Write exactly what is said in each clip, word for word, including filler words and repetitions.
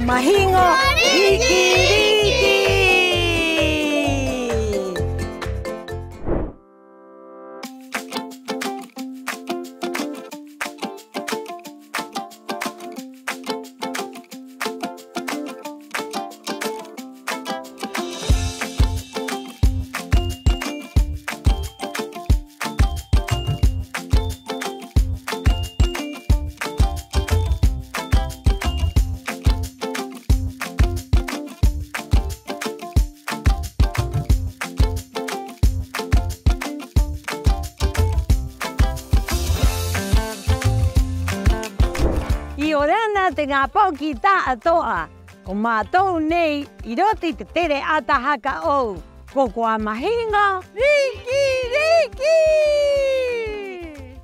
Mahiŋo Riki-riki. 'Iorana te ŋā poki ta'ato'a. Ko mātou nei 'i roto i te tere 'ata haka 'ou, ko kuā Mahiŋo Riki-riki.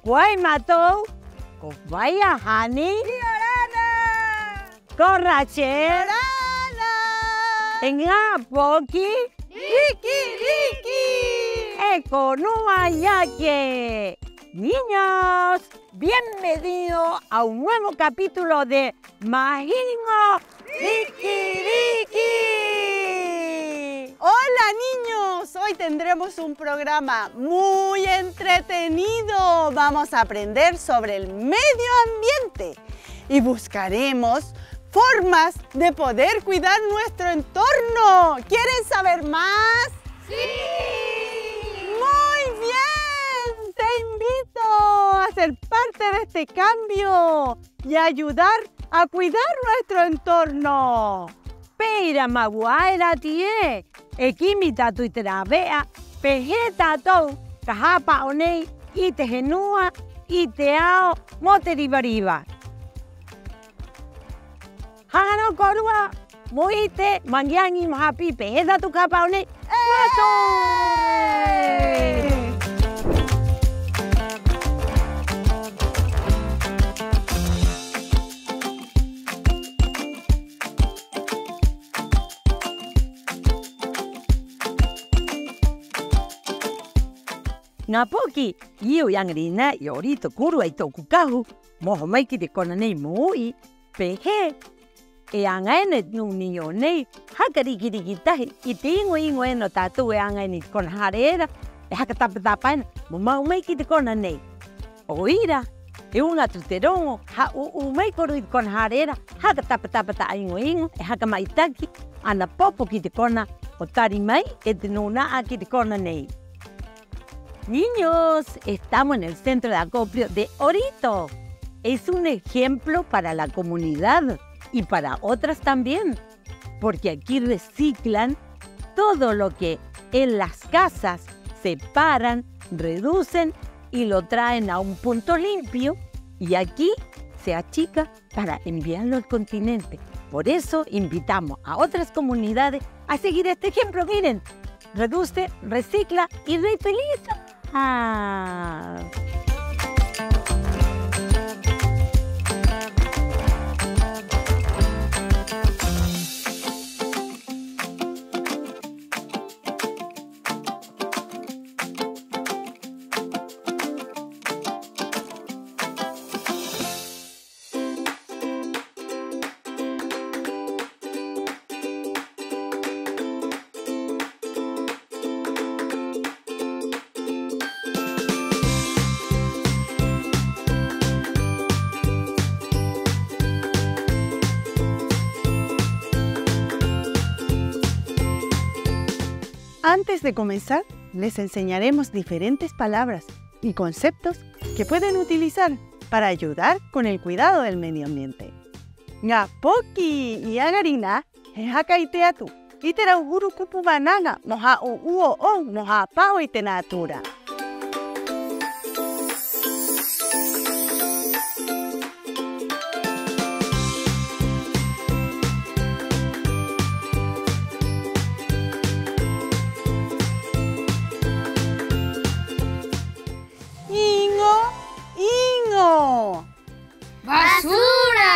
Ko ai mātou, ko Faia Hani. 'Iorana. Ko Rachel. 'Iorana. Te ŋā poki Riki-riki. E ko Nua Iake. Niños, bienvenido a un nuevo capítulo de Mahiŋo Riki-riki. Hola, niños, hoy tendremos un programa muy entretenido. Vamos a aprender sobre el medio ambiente y buscaremos formas de poder cuidar nuestro entorno. ¿Quieren saber más? ¡Sí! Muy bien, te invito a ser parte de este cambio y ayudar a cuidar nuestro entorno. Pē ira mau era ati ē, e kimi tātou i te rāve'a pē hē tātou ka hāpa'o nei i te henua, i te ao mo te riva-riva. Hāhana o kōrua mo 'ite, mo aŋi-aŋi, mo hāpī pē hē tātou ka hāpa'o nei. ¡Ē! ¡Matu! Ŋā poki, 'ī au i 'aŋarinā i a 'Orito, kōrua i tō'oku kahu mo oho mai ki te kona nei mo u'i pē hē e aŋa ena e te nu'u nei, haka riki-riki tahi i te iŋo-iŋo ena o tātou e aŋa ena i te kona hare era, e haka tapa-tapa ena mo ma'u mai ki te kona nei. 'O ira, e uŋa atu te roŋo, hā'ū'ū mai kōrua i te kona hare era, haka tapa-tapa ta'a iŋo-iŋo, e haka ma'itaki ana popo ki te kona o tari mai e te nūna'a ki te kona nei. Niños, estamos en el centro de acopio de Orito. Es un ejemplo para la comunidad y para otras también, porque aquí reciclan todo lo que en las casas separan, reducen y lo traen a un punto limpio, y aquí se achica para enviarlo al continente. Por eso invitamos a otras comunidades a seguir este ejemplo. Miren, reduce, recicla y reutiliza. Antes de comenzar, les enseñaremos diferentes palabras y conceptos que pueden utilizar para ayudar con el cuidado del medio ambiente. Ŋā poki, i 'aŋarinā, he haka 'ite atu i te rauhuru kupu vānaŋa mo hā'ū'ū ō'ou mo hāpa'o i te nātura. Iŋo, iŋo. Basura.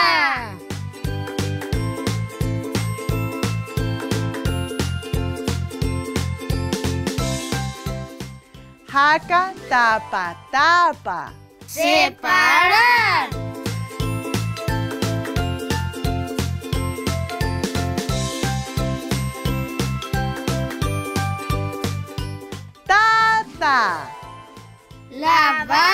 Haka tapa-tapa. Separar. Lava.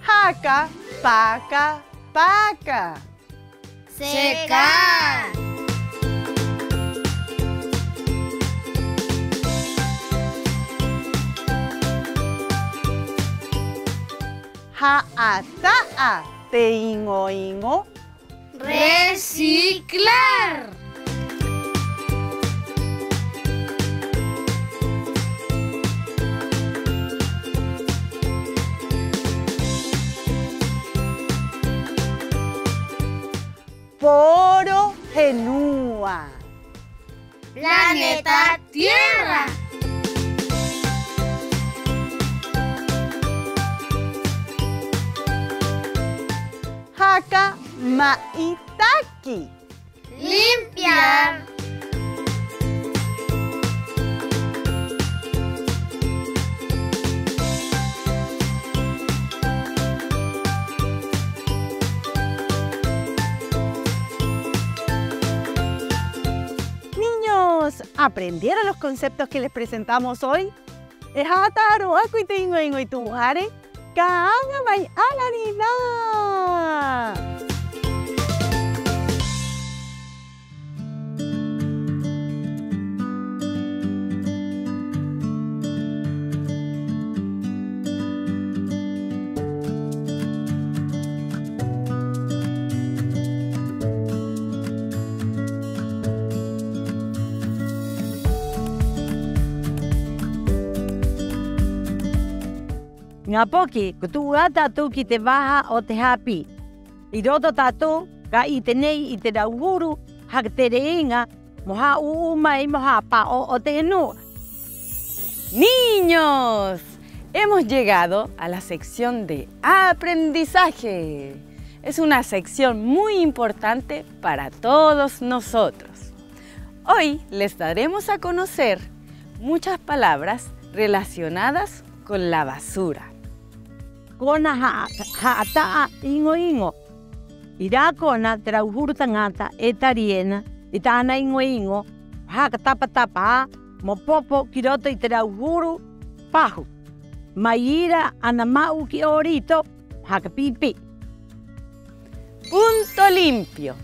Haka paka-paka. Secar. Ha'ata'a te iŋo-iŋo. Reciclar. Poro henua. Planeta Tierra. Haka ma'itaki. Limpiar. Niños, ¿aprendieron los conceptos que les presentamos hoy? ¿E ha'ata'a rō 'ā koe i te iŋo-iŋo i tū hare? Ka aŋa mai 'ana rinā. Ŋā poki, ko tu'u 'ā tātou ki te vaha o te hāpī. 'I roto tātou ka 'ite nei i te rauhuru haka tere iŋa mo hā'ū'ū mai mo hāpa'o o te henua. Niños, hemos llegado a la sección de aprendizaje. Es una sección muy importante para todos nosotros. Hoy les daremos a conocer muchas palabras relacionadas con la basura. Kona ha-, ha'ata'a iŋo-iŋo. 'I rā kona te rauhuru taŋata e tari ena i tā'ana iŋo-iŋo, haka tapa-tapa 'ā mo popo ki roto i te rauhuru pahu. Mai ira ana ma'u ki 'ōrito, haka pī-pī. Punto limpio.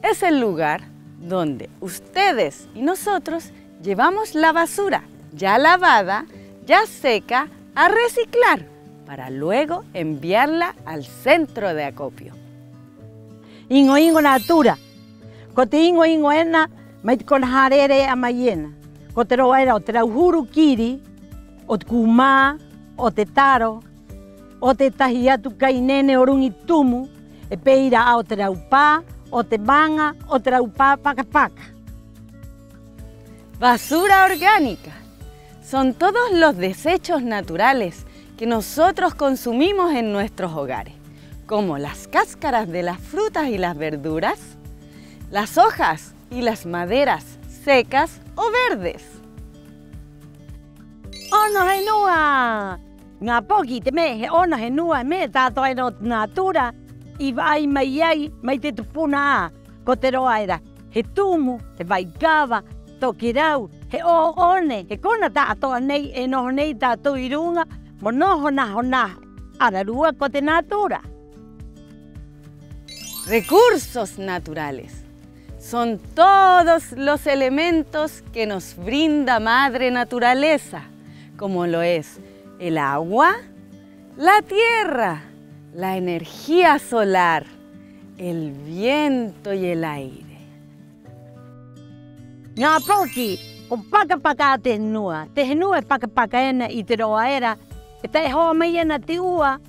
Es el lugar donde ustedes y nosotros llevamos la basura ya lavada, ya seca, a reciclar, para luego enviarla al centro de acopio. Iŋo-iŋo natura. Ko te iŋo-iŋo ena mai te kona hare era e e'a mai ena. Ko te roa era o te rauhuru kiri, o te kūmā, o te taro, o te tētahi atu kai nene o ruŋa i te tumu, 'e pē ira 'ā o te raupā, o te maŋa, o te raupā paka-paka. Basura orgánica. Son todos los desechos naturales que nosotros consumimos en nuestros hogares, como las cáscaras de las frutas y las verduras, las hojas y las maderas secas o verdes. 'Ono henua. Ŋā poki, te me'e he 'ono henua, he me'e ta'ato'a era o te nātura i va'ai mai ai, mai te tupuna 'ā. Ko te roa era he tumu, he vaikava, tokerau, he 'ō'one, he kona ta'ato'a nei e noho nei tātou 'i ruŋa mo noho naho-naho. Ararua ko te nātura. Recursos naturales. Son todos los elementos que nos brinda Madre Naturaleza, como lo es el agua, la tierra, la energía solar, el viento y el aire. Ŋā poki, ko paka-paka 'ā te henua. Te henua he paka-paka ena 'i te roa era, e ta'e hoa mai ena te 'ua,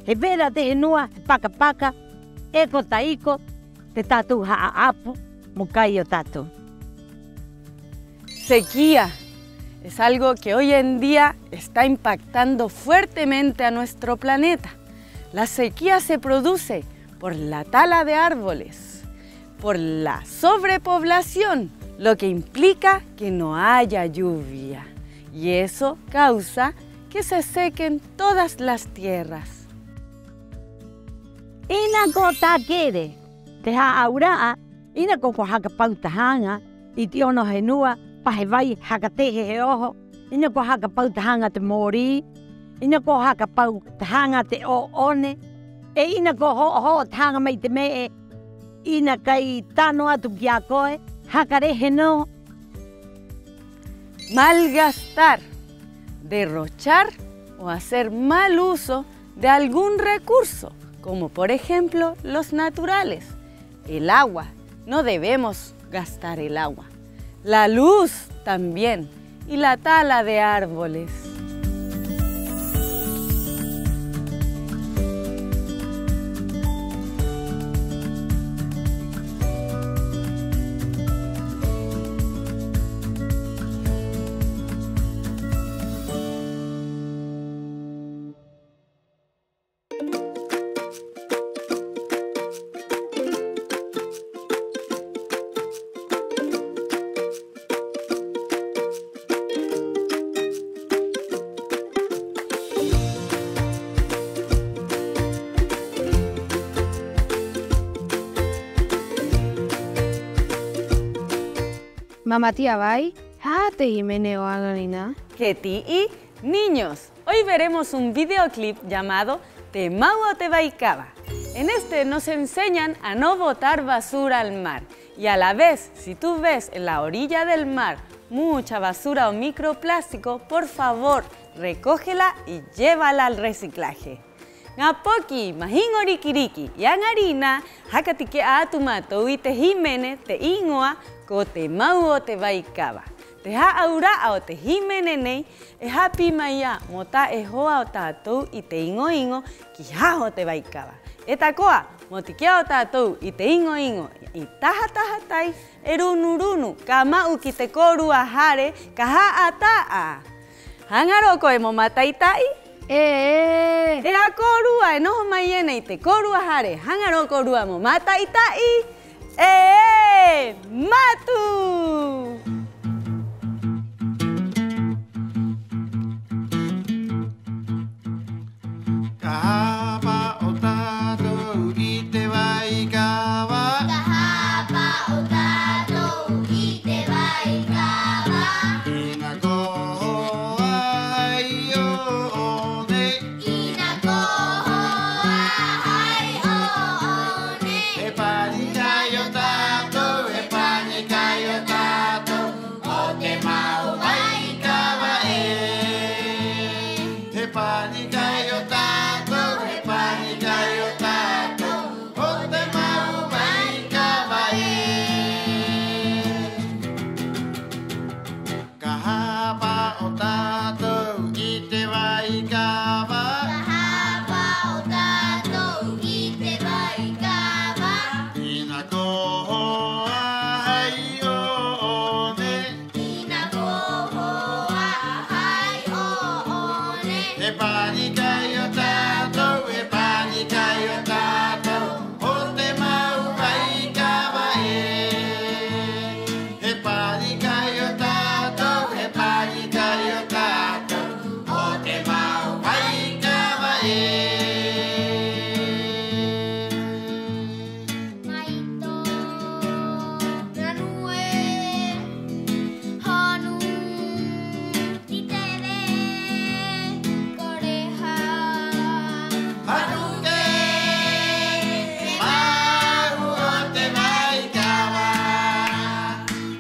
he vera te henua, he paka-paka, 'e ko taiko te tātou ha'a'apu mo kai o tātou. Sequía es algo que hoy en día está impactando fuertemente a nuestro planeta. La sequía se produce por la tala de árboles, por la sobrepoblación, lo que implica que no haya lluvia, y eso causa que se sequen todas las tierras. 'Ina ko takere te hā'aura'a, 'ina ko, ko haka pau tahaŋa i te 'ono henua pa he vai haka tehe he oho, 'ina ko haka pau tahaŋa te mōrī, 'ina ko haka pau tahaŋa te 'ō'one, 'e 'ina ko ho'o-ho'o tahaŋa mai te me'e, 'ina kai tano atu ki a koe, haka rehe nō. Malgastar, derrochar o hacer mal uso de algún recurso, como por ejemplo los naturales. El agua, no debemos gastar el agua. La luz también, y la tala de árboles. Māmātia vai, ¿hā te hīmene o 'aŋarinā? Ke ti'i, niños. Hoy veremos un videoclip llamado Te Mau o te Vaikava. En este nos enseñan a no botar basura al mar. Y a la vez, si tú ves en la orilla del mar mucha basura o microplástico, por favor, recógela y llévala al reciclaje. Ŋā poki mahiŋo riki-riki, 'i 'aŋarinā, haka take'a atu mātou i te hīmene te 'īŋoa ko Te Mau o te Vaikava. Te hā'aura'a o te hīmene nei e hāpī mai 'ā mo ta'e hoa o tātou i te iŋo-iŋo ki haho te vaikava. 'E tako'a mo take'a o tātou i te iŋo-iŋo i taha-taha tai, e runu-runu ka ma'u ki te kōrua hare ka ha'ata'a. ¿Haŋa rō koe mo māta'i-ta'i? ¡'Ē! 'E a kōrua e noho mai ena i te kōrua hare, ¿haŋa rō kōrua mo māta'i-ta'i? ¡'Ē! ¡Matu! Ka hāpa'o tātou i te vaikava. Ka hāpa'o tātou i te vaikava. 'Ina ko hoa hai 'ō'one. 'Ina ko hoa hai 'ō'one. He pani kai o tātou, he pani kai o tātou o te mau vaikava ē. He pani kai o tātou, he pani kai o tātou o te mau vaikava ē. Ka hāpa'o tātou i te vaikava. Ka hāpa'o tātou i te vaikava. 'Ina ko hoa hai 'ō'one. 'Ina ko hoa hai 'ō'one. He pani kai o tātou, he pani kai o tātou o te mau vaikava ē. He pani kai o tātou, he pani kai o tātou o te mau vaikava ē. Maito, nanue, honu, titeve, koreha. Hanu kē, he mau o te vaikava.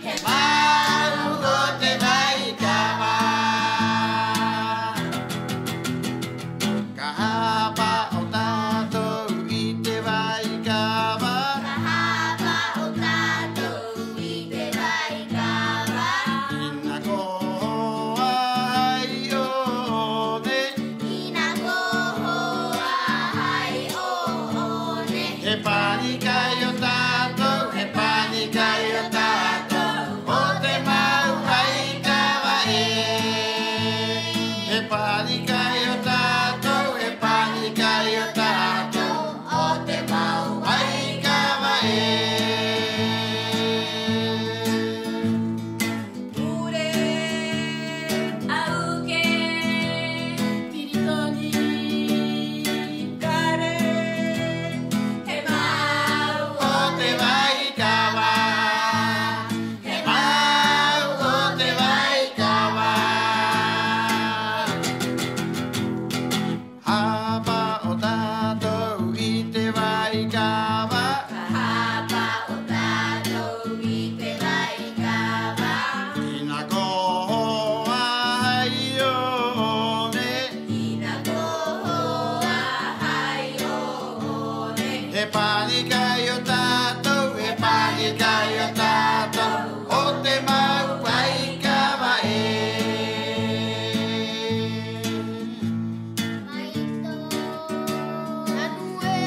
He mau o te vaikava. Ka hāpa'o tātou i te vaikava. Ka hāpa'o tātou i te vaikava. 'Ina ko hoa hai 'ō'one. 'Ina ko hoa hai 'ō'one. He pani kai o tātou, he pani kai o tātou o te mau vaikava ē. He pani kai o tātou, he pani kai o tātou o te mau vaikava ē. Ure, auke, tiritoni, kare. He pani kai o tātou, he pani kai o tātou, o te mau vaikava ē. Mai tō anu ē,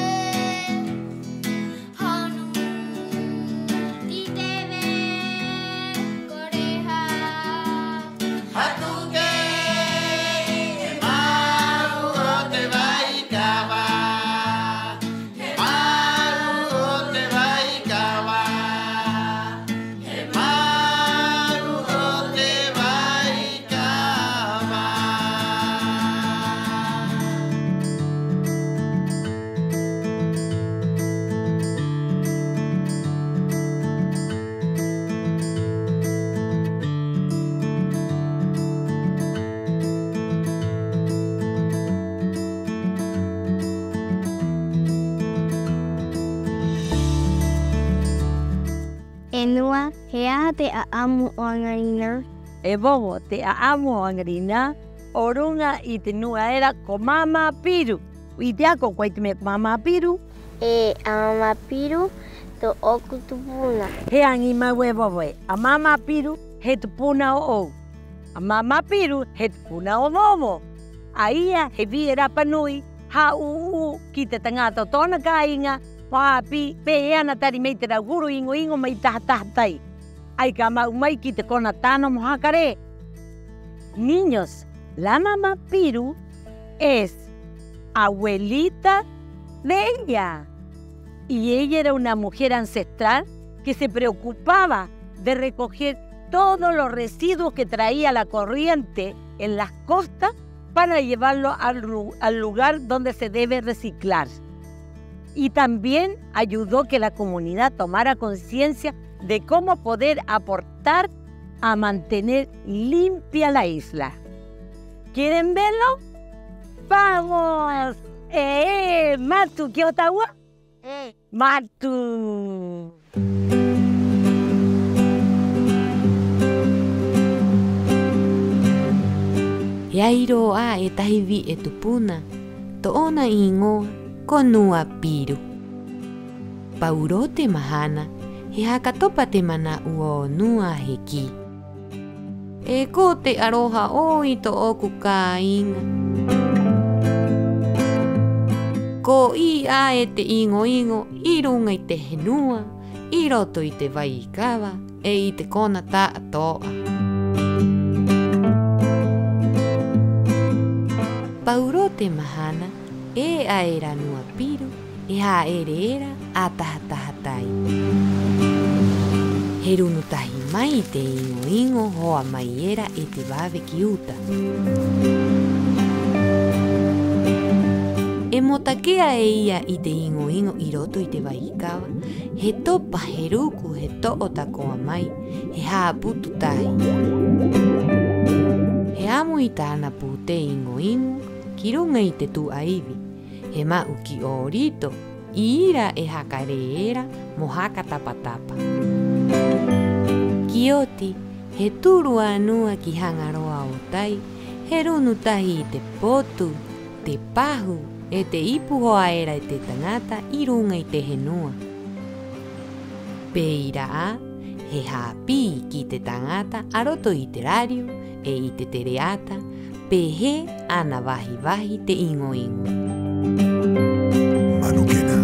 honu ki te vekoreha. Hatu kē, he mau o te vaikava. He mau o te vaikava. He mau o te vaikava. E nua, ¿he aha te 'a'amu o 'aŋarinā? E vovo, te 'a'amu o 'aŋarinā o ruŋa i te nua era ko Māmā Piru. ¿'Ite 'ā koe ko ai te me'e ko Māmā Piru? 'E a Māmā Piru tō'oku tupuna. He aŋi mau e vovo ē, a Māmā Piru he tupuna ō'ou. A Māmā Piru he tupuna o vovo. A ia he vi'e rapa nui hā'ū'ū ki te taŋata o tō'ona kāiŋa mo hāpī pē hē ana tari mai i te rauhuru iŋo-iŋo mai taha-taha tai. 'Ai ka ma'u mai ki te kona tano mo haka rē. Niños, la Māmā Piru es abuelita de ella. Y ella era una mujer ancestral que se preocupaba de recoger todos los residuos que traía la corriente en las costas para llevarlo al ru-, al lugar donde se debe reciclar. Y también ayudó que la comunidad tomara conciencia de cómo poder aportar a mantener limpia la isla. ¿Quieren verlo? ¡Vamos! ¡Eh, eh, Matu, ki oho tāua? ¡Eh! ¡Matu! E ai rō 'ā e tahi vi'e tupuna, tō'ona 'īŋoa ko Nua Piru. Paurō te mahana, he haka topa te mana'u o Nua he kī: E ko te 'aroha 'ō i tō'oku kāiŋa. Ko 'ī 'ā e te iŋo-iŋo 'i ruŋa i te henua, 'i roto i te vaikava 'e i te kona ta'ato'a. Paurō te mahana, e'a era a Nua Piru e ha'ere era a taha-taha tai. He runu tahi mai i te iŋo-iŋo hoa mai era e te vave ki uta. E mo take'a e ia i te iŋo-iŋo 'i roto i te vaikava, he topa, he ruku, he to'o tako'a mai, he hāputu tahi. He 'a'amu i tā'ana pūtē iŋo-iŋo ki ruŋa i te tu'a ivi, he ma'u ki 'ōrito, 'i ira e haka rē era mo haka tapa-tapa. Ki oti, he turu a Nua ki Haŋa Roa o Tai, he runu tahi i te potu, te pahu 'e te ipu hoa era e te taŋata 'i ruŋa i te henua. Pē ira 'ā, he hāpī ki te taŋata a roto i te rārio 'e i te tere'ata, pē hē ana vahi-vahi te iŋo-iŋo. Manukena,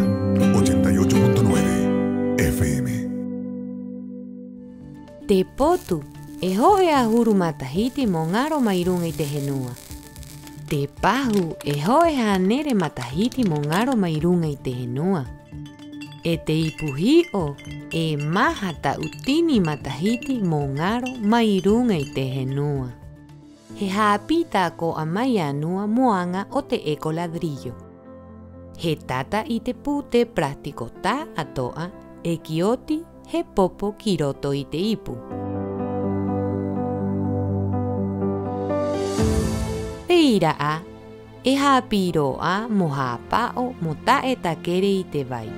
ochenta y ocho punto nueve F M. Te potu, e ho'e 'ahuru matahiti mo ŋaro mai ruŋa i te henua. Te pahu, e ho'e hānere matahiti mo ŋaro mai ruŋa i te henua. 'E te ipu hi'o, e maha ta'utini matahiti mo ŋaro mai ruŋa i te henua. He hāpī tako'a mai a Nua mo aŋa o te ecoladrillo. He tata i te pūtē plástico ta'ato'a, 'e ki oti he popo ki roto i te ipu. Pē ira 'ā, e hāpī rō 'ā mo hāpa'o mo ta'e takere i te vai.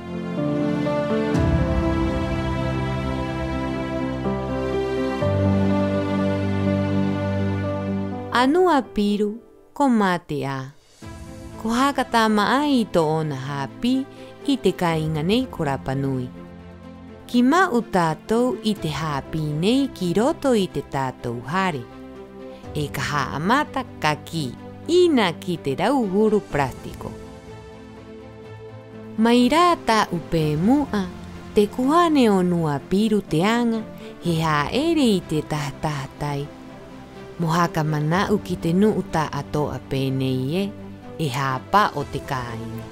A Nua Piru ko mate 'ā. Ko haka tama 'ā i tō'ona hāpī i te kāiŋa nei ko Rapa Nui. Ki ma'u tātou i te hāpī nei ki roto i te tātou hare. E ka ha'amata ka kī 'ina ki te rauhuru plástico. Mai rā ta'u pē mu'a, te kuhane o Nua Piru te aŋa he ha'ere i te taha-taha tai mo haka mana'u ki te nu'u ta'ato'a pē nei ē: e hāpa'o te kāiŋa,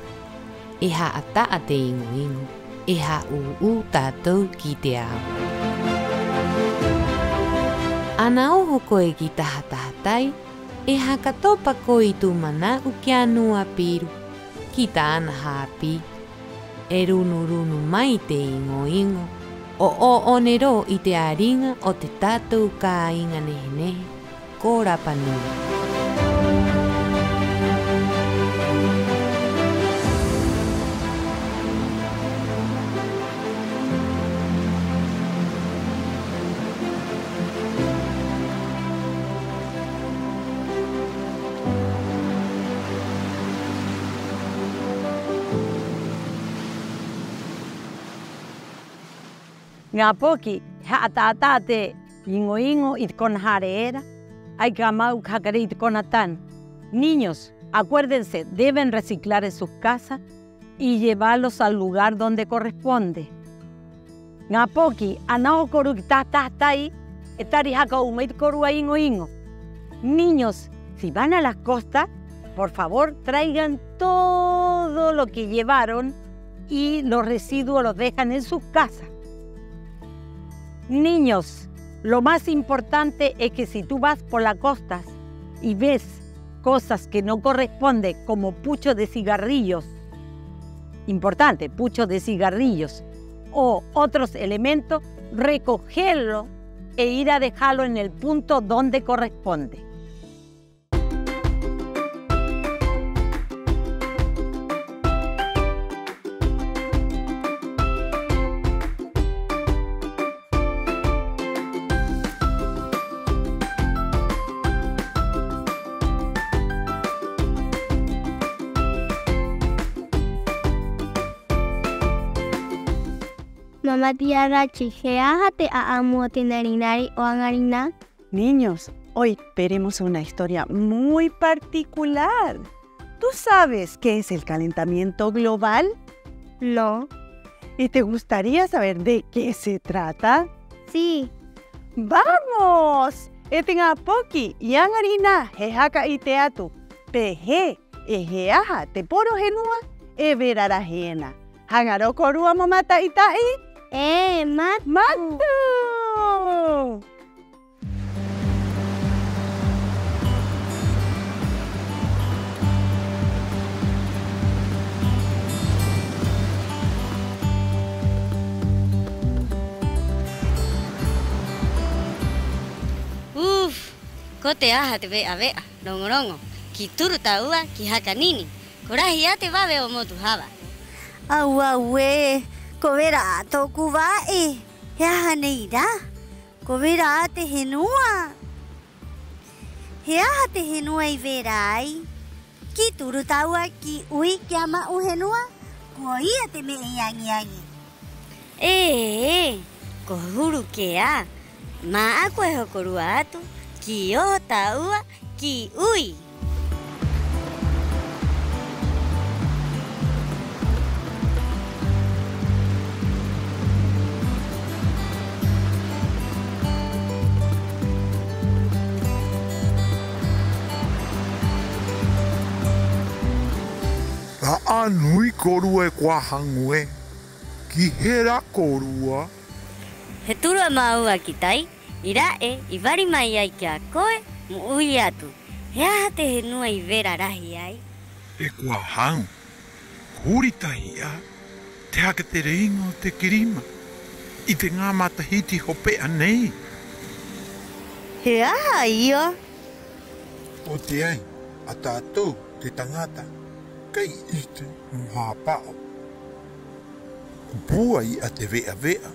e ha'ata'a te iŋo-iŋo, e hā'ū'ū tātou ki te ao. Ana oho koe ki taha-taha tai, e haka topa koe i tū mana'u ki a Nua Piru, ki tā'ana hāpī. E runu-runu mai te iŋo-iŋo, 'o 'ō'one rō i te 'āriŋa o te tātou kāiŋa nehe-nehe ko Rapa Nui. Ŋā poki, he ha'ata'ata'a te iŋo-iŋo i te kona hare era, 'ai ka ma'u ka haka rē i te kona tano. Niños, acuérdense, deben reciclar en sus casas y llevarlos al lugar donde corresponde. Ŋā poki, ana oho kōrua ki taha-taha tai, e tari haka 'ou mai te kōrua iŋo-iŋo. Niños, si van a las costas, por favor, traigan todo lo que llevaron y los residuos los dejan en sus casas. Niños, lo más importante es que si tú vas por las costas y ves cosas que no corresponden, como puchos de cigarrillos, importante, puchos de cigarrillos, o otros elementos, recogerlo e ir a dejarlo en el punto donde corresponde. Mama Tiarachi, ¿he aha te 'a'amu o te nari-nari o 'aŋa rinā? Niños, hoy veremos una historia muy particular. ¿Tú sabes qué es el calentamiento global? No. ¿Y te gustaría saber de qué se trata? Sí. ¡Vamos! E te ŋā poki, 'i 'aŋa rinā he haka 'ite atu pē hē 'e he aha te poro henua e vera rahi ena. ¿Haŋa rō kōrua mo māta'i-ta'i? ¡'Ē, matu! ¡Matu! Uf, ¿ko te aha te ve'a-ve'a, roŋo-roŋo, ki turu tāua ki haka nini? Ko rahi 'ā te vave o Motu Hava. ¡Au, au ē! Ko vera 'ā tō'oku va'e. ¿He aha nei rā? Ko vera 'ā te henua. ¿He aha te henua i vera ai? Ki turu tāua ki 'ui ki a ma'u henua, koia te me'e i aŋi-aŋi. ¡'Ē, 'ē! Ko huru kē 'ā. Mā'aku e hoko rua atu ki oho tāua ki 'ui. Ra'a nui kōrua, e kuā haŋu ē. ¿Ki hē rā kōrua? He turu a māua ki tai, 'i ra'e i vari mai ai ki a koe mo 'ui atu. ¿He aha te henua i vera rahi ai? E kuā haŋu, ko huri tahi 'ā te haka tere iŋa o te kirima i te ŋā matahiti hope'a nei. ¿He aha ia? 'O te ai, a tātou te taŋata kai 'ite mo hāpa'o. Ko pūai 'ā te ve'a-ve'a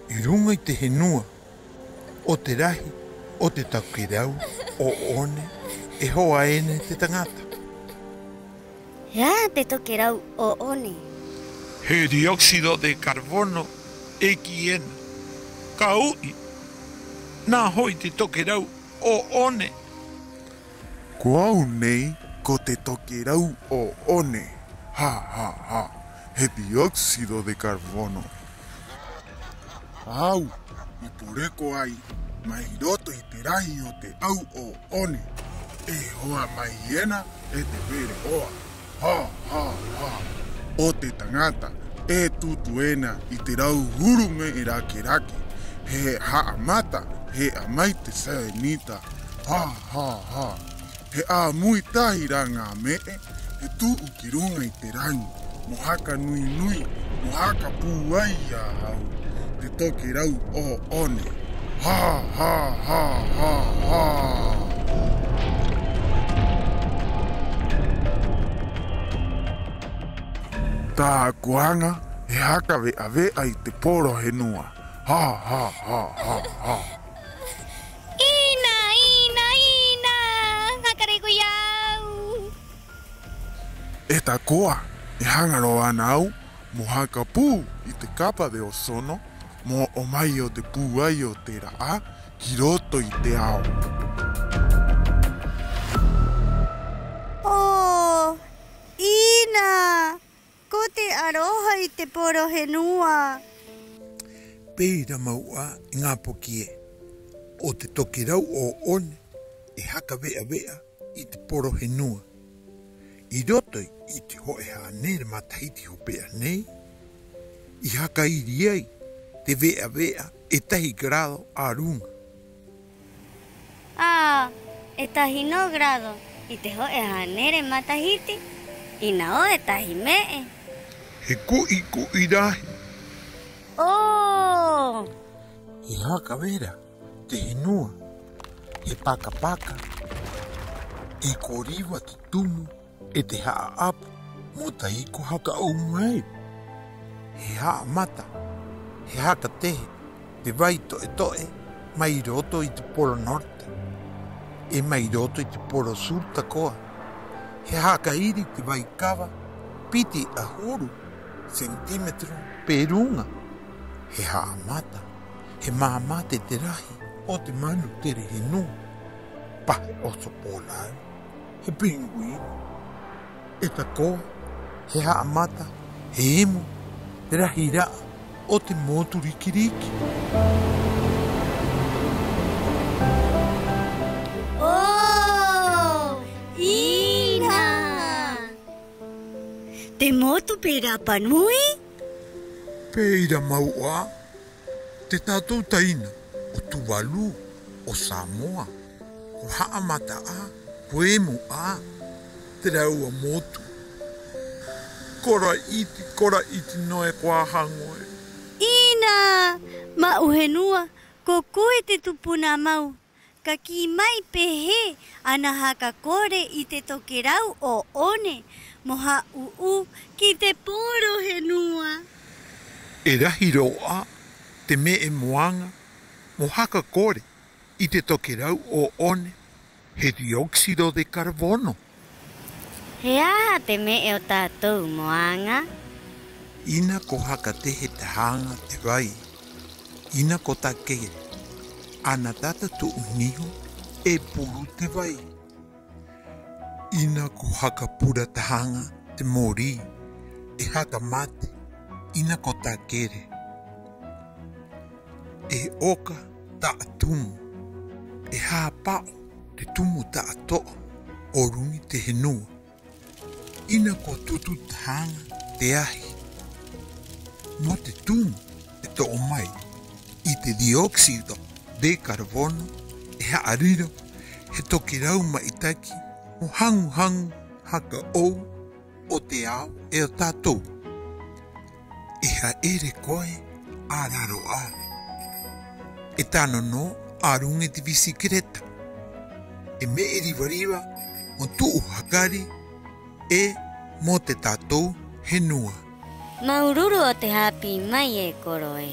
'i ruŋa i te henua, 'o te rahi o te tokerau 'ō'one e hoa ena e te taŋata. ¿He aha te tokerau 'ō'one? He dióxido de carbono e kī ena. Ka u'i, nā ho'i te tokerau 'ō'one. Ko au nei ko te tokerau 'ō'one. Ha, ha, ha. He dióxido de carbono. A au i poreko ai mai roto i te rahi o te 'au 'ō'one. E hoa mai ena e te pere'oa. Ha, ha, ha. O te taŋata e tutu ena i te rauhuru me'e rake-rake. He ha'amata, he e'a mai te sēnita. Ha, ha, ha. He 'āmui tahi rā ŋā me'e he tu'u ki ruŋa i te raŋi, mo haka nui-nui, mo haka pūai i a au, te tokerau 'ō'one. Ha, ha, ha, ha, ha. Tā'aku aŋa he haka ve'a-ve'a i te poro henua. Ha, ha, ha, ha, ha. ¡'Ina, 'ina, 'ina! Haka rē koe i a au. E tako'a, e haŋa rō 'ana a au mo haka pū i te capa de ozono, mo o'o mai o te pūai o te ra'ā ki roto i te ao. ¡'Ō, 'ina! Ko te 'aroha i te poro henua. Pē ira mau 'ā e ŋā poki ē, 'o te tokerau 'ō'one e haka ve'a-ve'a i te poro henua. 'I roto i te ho'e hānere matahiti hope'a nei, i haka iri ai te ve'a-ve'a e tahi grado a ruŋa. 'Ā, e tahi nō grado i te ho'e hānere matahiti, 'ina 'ō e tahi me'e. He ku'i-ku'i rahi. ¡'Ō! He haka vera te henua, he paka-paka, e ko riva te tumu, 'e te ha'a'apu mo tahi ko haka 'ou mai. He ha'amata, he haka tehe te vai to'e-to'e mai roto i te poro norte, 'e mai roto i te poro sur tako'a. He haka iri te vai kava piti 'ahuru sentímetro pē ruŋa. He ha'amata, he māmate te rahi o te manu tere henua, pa he oso polar, he pinguino, 'e tako'a, he ha'amata, he emu te rahi ra'a o te motu riki-riki. ¡'Ō, 'ina! Te motu pē Rapa Nui? Pē ira mau 'ā te tātou taina o Tuvalu, o Samoa, ko ha'amata 'ā, ko emu 'ā te rāua motu. Kora 'iti, kora 'iti nō e kuā haŋu ē. 'Ina, ma'u henua, ko koe te tupuna mau. Ka kī mai pē hē ana haka kore i te tokerau 'ō'one mo hā'ū'ū ki te poro henua. E rahi rō 'ā te me'e mo aŋa mo haka kore i te tokerau 'ō'one, he dióxido de carbono. ¿He aha te me'e o tātou mo aŋa? 'Ina ko haka tehe tahaŋa te vai, 'ina ko takere, 'ana tata tu'u niho e puru te vai. 'Ina ko haka pura tahaŋa te mōrī, e haka mate, 'ina ko takere. E 'oka ta'a tumu, e hāpa'o te tumu ta'ato'a o ruŋa i te henua. 'Ina ko tutu tahaŋa te ahi mo te tumu e to'o mai i te dióxido de carbono, e ha'ariro he tokerau ma'itaki mo haŋu-haŋu haka 'ou o te ao 'e o tātou. E ha'ere koe a raro 'ā, e tano nō a ruŋa i te bicicleta, e me'e riva-riva mo tu'u hakari 'e mo te tātou henua. Māuru-uru o te hāpī mai, e koro ē.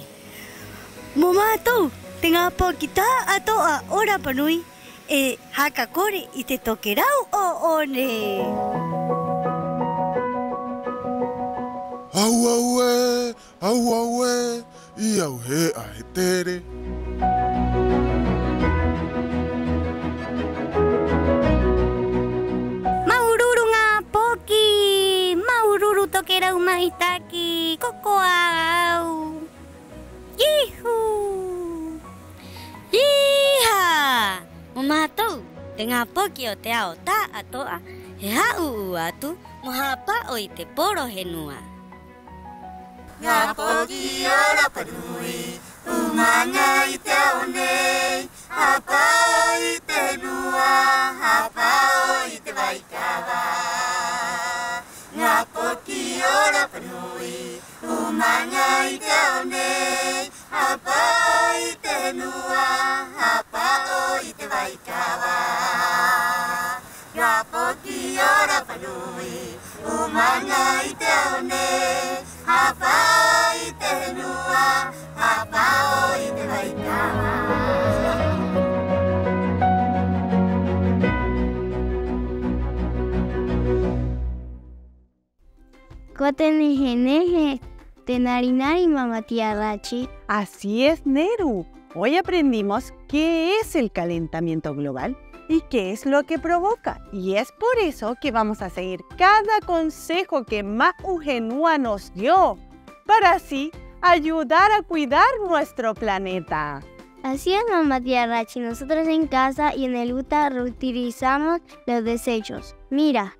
Mo mātou te ŋā poki ta'ato'a o Rapa Nui e haka kore i te tokerau 'ō'one. Au, au ē, au, au ē, i au he'a he tere. Māuru-uru ŋā poki, māuru-uru tokerau ma'itaki, ko koa a au. ¡Ihu! ¡Iha! Mo mātou, te ŋā poki o te ao ta'ato'a, he hā'ū'ū atu mo hāpa'o i te poro henua. Ŋā poki o Rapa Nui, umaŋa i te ao nei, hāpa'o i te henua, hāpa'o i te vaikava. Ŋā poki o Rapa Nui, umaŋa i te ao nei, hāpa'o i te henua, hāpa'o i te vaikava. Ŋā poki o Rapa Nui, umaŋa i te ao nei, hāpa'o i te henua, hāpa'o i te vaikava. Ko te nehe-nehe te nari-nari, māmā Tia Rachi. Así es, Neru. Hoy aprendimos qué es el calentamiento global y qué es lo que provoca. Y es por eso que vamos a seguir cada consejo que Ma'u Henua nos dio, para así ayudar a cuidar nuestro planeta. Así es, māmā Tia Rachi. Nosotros en casa y en el uta reutilizamos los desechos. Mira.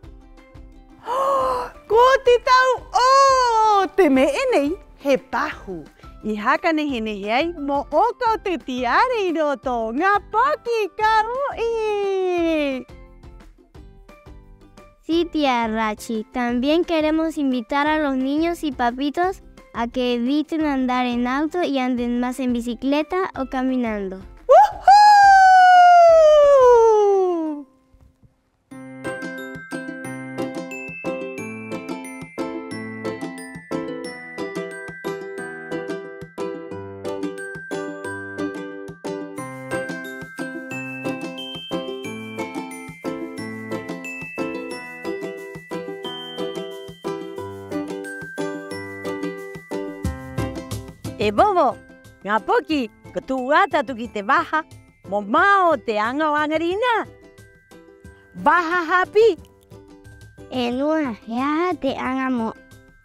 Ko te tau 'ō! Te me'e nei he pahu i haka nehe-nehe ai mo 'oka o te tiare 'i roto. ¡Ŋā poki, ka u'i! Sí, Tia Rachi. También queremos invitar a los niños y papitos a que eviten andar en auto y anden más en bicicleta o caminando. ¡Uhú! E Bobo, ŋā poki, ko tu'u 'ā tātou ki te vaha mo mao o te aŋa o 'aŋarinā. Vaha hāpī. E nua, ¿he aha te aŋa mo,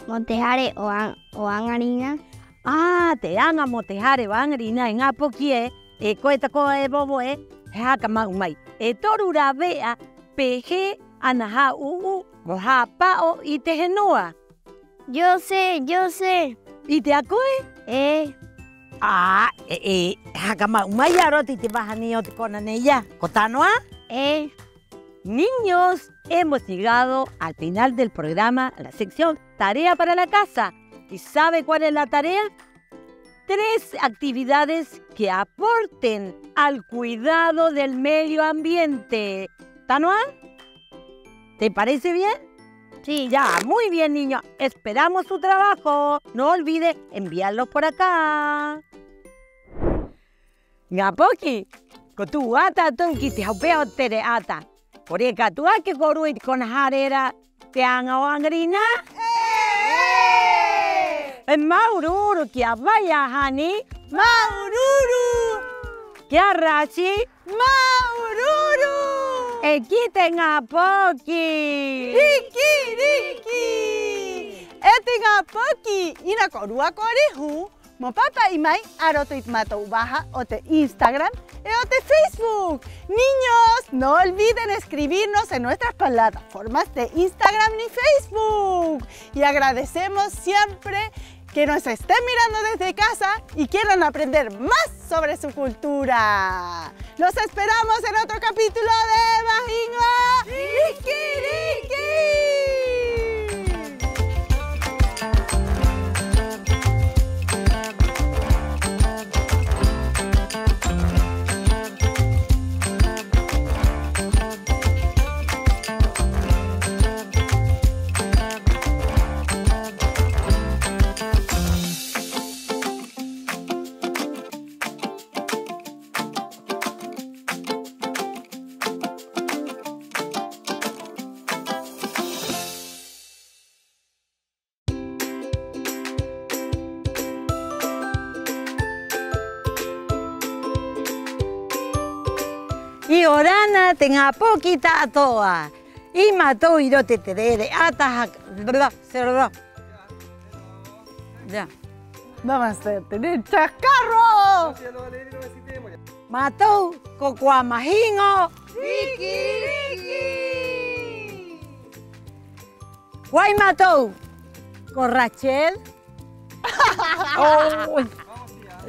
mo te hare o aŋ-, o 'aŋarinā? 'Ā, te aŋa mo te hare o 'aŋarinā, e ŋā poki ē, e koe tako'a, e Bobo ē, he haka ma'u mai e toru rāve'a pē hē ana hā'ū'ū mo hāpa'o i te henua. Yo sé, yo sé. ¿'Ite 'ā koe? ¡Ē! 'Ā, e, e haka ma'u mai a roto i te vaha nei o te kona nei ia. ¿Ko tano 'ā? ¡Ē! Niños, hemos llegado al final del programa, la sección Tarea para la casa. ¿Y sabe cuál es la tarea? Tres actividades que aporten al cuidado del medio ambiente. ¿Tano 'ā? ¿Te parece bien? Sí. Ya, muy bien, niño. Esperamos su trabajo. No olvide enviarlo por acá. Ŋā poki, ko tu'u 'ā tātou ki te haupe'a o te tere 'ata. Ko reka atu 'ā ki a kōrua i te kona hare era te aŋa o 'aŋarinā. ¡Ē! E māuru-uru ki a Vai, a Hani. ¡Māuru-uru! Ki a Rachi. ¡Māuru-uru! E ki te ŋā poki. ¡Riki-riki! E te ŋā poki, 'ina kōrua ko rihu mo pāpa'i mai a roto i te mātou vaha o te Instagram 'e o te Facebook. Niños, no olviden escribirnos en nuestras plataformas de Instagram y Facebook. Y agradecemos siempre que nos estén mirando desde casa y quieran aprender más sobre su cultura. ¡Los esperamos en otro capítulo de Mahiŋo Riki-riki! 'Iorana te ŋā poki ta'ato'a. I mātou 'i roto i te re'ere'a taha. Ya. Vamos a tener chascarro. Mātou ko Kuā Mahiŋo. Riki-riki. ¿Ko ai mātou? Ko Rachel. Oh.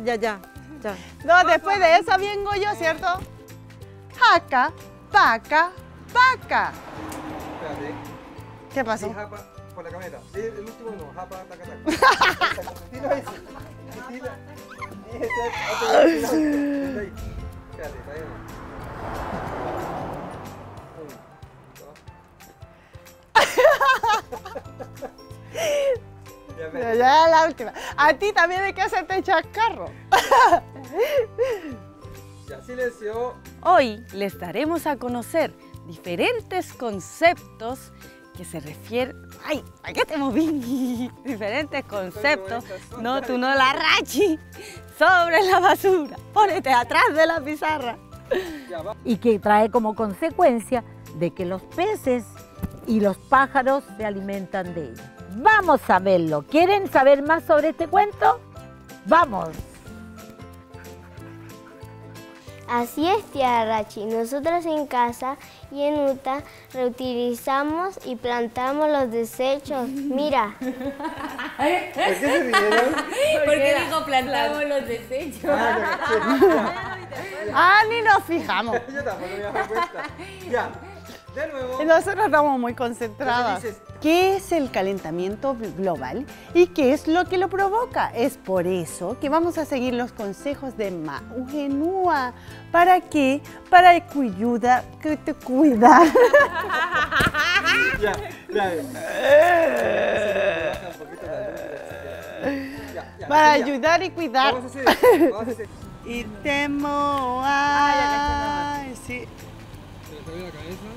Ya, ya, ya. No, después de esa vengo yo, ¿cierto? Haka, paka, paka. Espérate. ¿Qué pasó? Sí, hapa, por la camioneta. Sí, el último no, hapa, taka, taka. Esa, continúa eso. Continúa. Y esa, otra vez, continúa. Ahí. Espérate, todavía no. Uno, dos. Ya, ya, la última. A ti también hay que hacerte chascarro. Ya, silencio. Hoy les daremos a conocer diferentes conceptos que se refieren, ¡ay! ¿Para qué te moví? Diferentes conceptos. No, tú no, la Rachi. Sobre la basura. Pónete atrás de la pizarra. Y que trae como consecuencia de que los peces y los pájaros se alimentan de ella. Vamos a verlo. ¿Quieren saber más sobre este cuento? Vamos. Así es, tía Rachi. Nosotras en casa y en Uta reutilizamos y plantamos los desechos. Mira. ¿Por qué se rieron? ¿Por qué dijo plantamos los desechos? Ah, ya caché. Ah, ni nos fijamos. Yo tampoco me había dado cuenta. Ya. De nuevo. Y nosotros estamos muy concentradas. Entonces dices, ¿qué es el calentamiento global y qué es lo que lo provoca? Es por eso que vamos a seguir los consejos de Ma'u Henua. ¿Para qué? Para cuida, que te cuida. Ya, ya, ya. Para ayudar y cuidar. Vamos a hacer esto, vamos a hacer esto. Y te moa. Ah, ya caché, no, no. Sí. Se le salió la cabeza.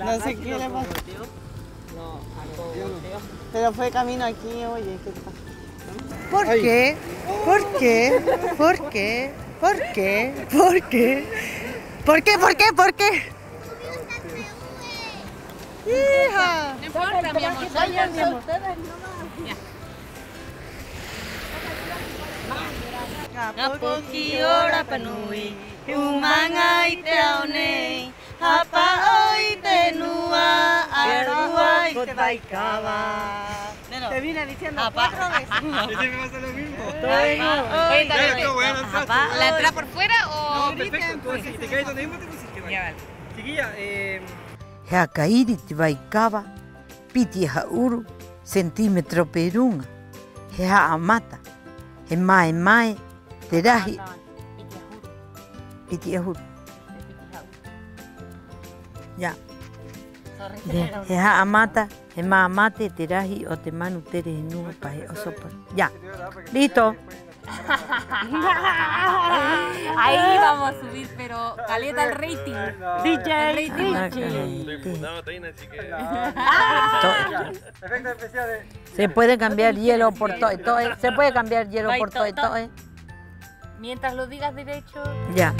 No sé qué le pasó. No, algo volteó. Pero fue camino aquí, oye, ¿qué pasa? ¿Por qué? ¿Por qué? ¿Por qué? ¿Por qué? ¿Por qué? ¿Por qué? ¿Por qué? ¿Por qué? ¡Hija! No importa, mi amor. Sáquense ustedes nomás. Ya. Ŋā poki o Rapa Nui, 'ūmaŋa i te ao nei, hāpa'o i te nua, a rua i te vaikava. Te vine diciendo cuatro veces. Y siempre pasa lo mismo. Todo bien. Hāpa'o i te... ¿La entrada por fuera o...? No, perfecto, tú así, te caes donde mismo te pusiste, vaya. Ya, vale. Chiquilla, eh... He haka iri te vaikava, piti 'ahuru sentímetro pē ruŋa. He ha'amata, he mae-mae te rahi. Piti 'ahuru. Ya. He, he ha'amata, he mā-mate te rahi o te manu tere henua pa he 'oso pa. Ya. Listo. Ahí vamos a subir, pero caleta el rating. D J Richie. Se puede cambiar hielo por to'e-to'e. Se puede cambiar hielo por to'e-to'e. Mientras lo digas derecho. Ya.